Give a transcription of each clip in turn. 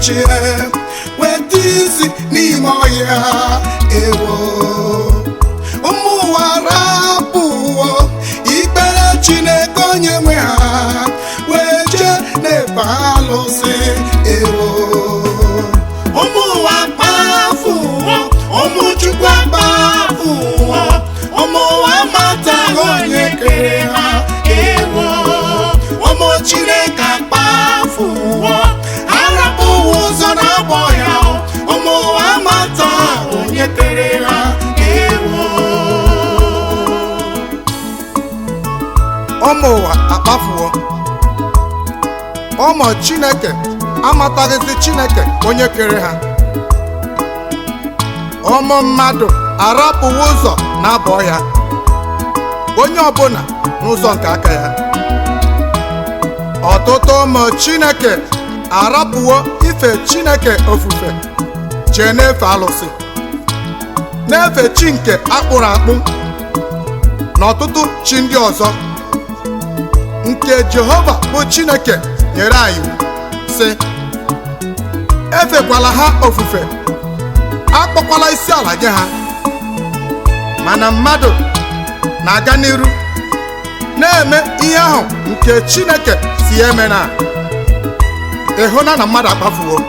chie weta isi n'ime ọhịa. Ewo, ụmụ ụwa rapụwo ikpere Chineke onye nwe ha, wee jee n'ebe alụsị. Ewo, ụmụ ụwa kpafuwo, ụmụ Chukwu akpafuwo, ụmụ ụwa amataghị onye kere ha. Ewo, ụmụ Chineke akpafuwo, arapụwo ụzọ na-agbọ ya, ụmụ ụwa amataghị onye kere ha. Ewo, Ụmụ ụwa akpafuwo, ụmụ Chineke amataghịzi Chineke onye kere ha. Ụmụ mmadụ arapụwo ụzọ na-abọ ya, onye ọbụla n'ụzọ nke aka ya. Ọtụtụ ụmụ Chineke arapụwo ife Chineke ofufe, jee na-efe alụsị, na-efe chi nke akpụrụ akpụ na ọtụtụ chi ndị ọzọ nke Jehova bụ Chineke nyere anyị iwu sị, efekwala ha ofufe, akpọkwala isi ala nye ha. Mana mmadụ na-aga n'iru na-eme ihe ahụ nke Chineke si ya eme, na ịhụna na mmadụ akpafuwo.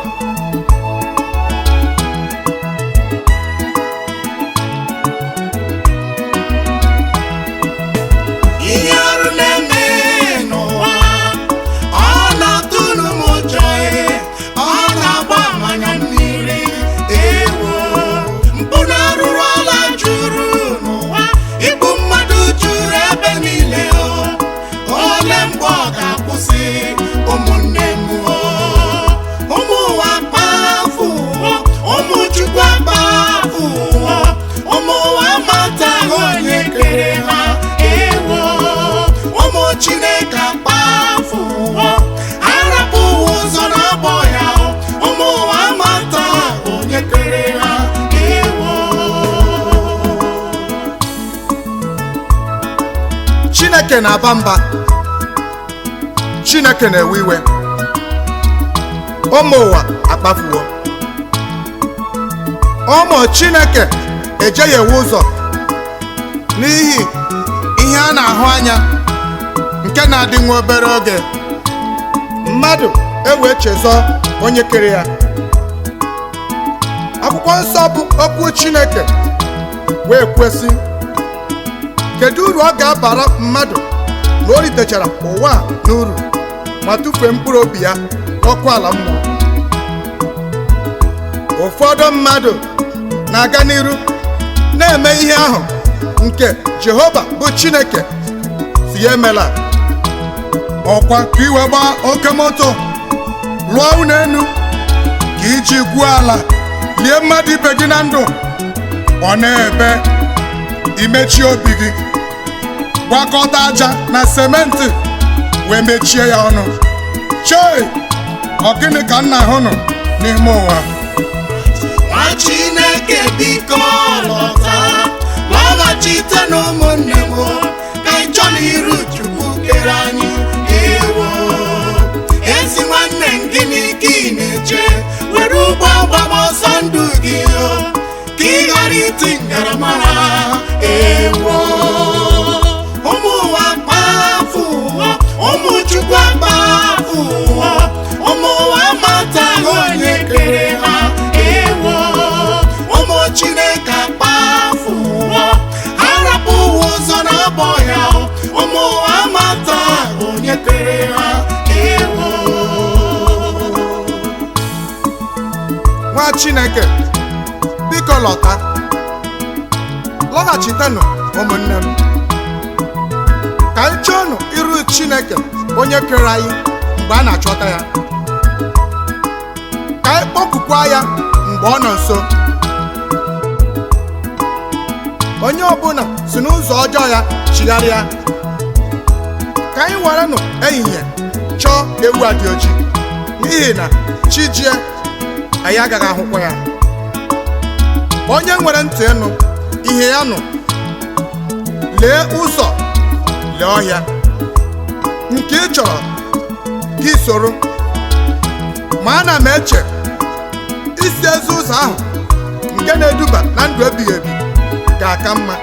Ihe arụ na-eme n'ụwa, ọ na-atụrụ m ụjọ, ọ na-agba mmanya mmiri. Ewo, mpụ na arụrụ ala juru n'ụwa, igbu mmadụ juru ebe niile. O ole mgbe ọ ga-akwụsị, ụmụnne m? O ụmụ ụwa kpafuwo, ụmụ Chukwu akpafuwo, ụmụ ụwa amataghị onye kere ha. Ewo, ụmụ Chineke akpafuwo, arapụwo ụzọ na-agbọ ya, ụmụ ụwa amataghị onye kere ha. Ewo, Chineke na-aba mba, Chineke na-ewe iwe, ụmụ ụwa akpafuwo, ụmụ Chineke ejeghị ewe ụzọ n'ihi ihe a na-ahụ anya nke na-adị nwa obere oge. Mmadụ ewee chezọọ onye kere ya. Akwụkwọ nsọ bụ okwu Chineke wee kwesị, kedu uru ọ ga-abara mmadụ na o ritechara ụwa a n'uru ma tụfuo mkpụrụ obi ya n'ọkụ ala mmụọ? Ụfọdụ mmadụ na-aga n'iru na-eme ihe ahụ nke Jehova bụ Chineke si ya emela. Ọkwa ka iwe gbaa oke moto, lụọ ụlọ enu, ka iji gwuo ala lie mmadụ ibe gị na ndụ, ọ na-ebe imechi obi gị, gwakọta aja na sementi wee mechie ya ọnụ. Chei, ọ gịnị ka m na-ahụ nụ n'ime ụwa? Nwa Chineke, biko lọta, lọghachite n'ụmụnne m, ka anyị chọọ n'iru Chukwu kere anyị. Ewo, ezi nwanne m, gịnị ka ị na-eche? Were ụgbọ gbaba ọsọ ndụ gị, o ka ị ghara iti ngaramara. Ewo, ụmụ ụwa kpafuwo, ụmụ Chukwu akpafuwo, ụmụ ụwa amataghị onye kere ha. Ewo, ụmụ Chineke akpafuwo, arapụwo ụzọ na-abọ ya, ụmụ ụwa amataghị onye kere ha. Ewo, Nwa Chineke, biko lọta, lọghachitenụ ụmụnne m, ka anyị chọọnụ iru Chineke onye kere anyị mgbe a na-achọta ya, ka anyị kpọkukwa ya mgbe ọ nọ nso. Onye ọbụla si n'ụzọ ọjọọ ya chigharịa, ka anyị werenụ ehihie chọọ ewu a dị oji, n'ihi na chi jie, anyị agaghị ahụkwa ya. Onye nwere ntị ịnụ ihe ya nụ. Lee ụzọ, lee ọhịa nke ị chọrọ gị soro, ma ana m eche Isi ezi ụzọ ahụ nke na-eduba na ndụ ebighị ebi ga-aka mma.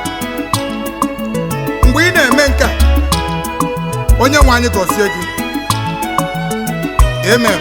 Mgbe ị na-eme nke a, onye nwe anyị gọzie gị. Amen.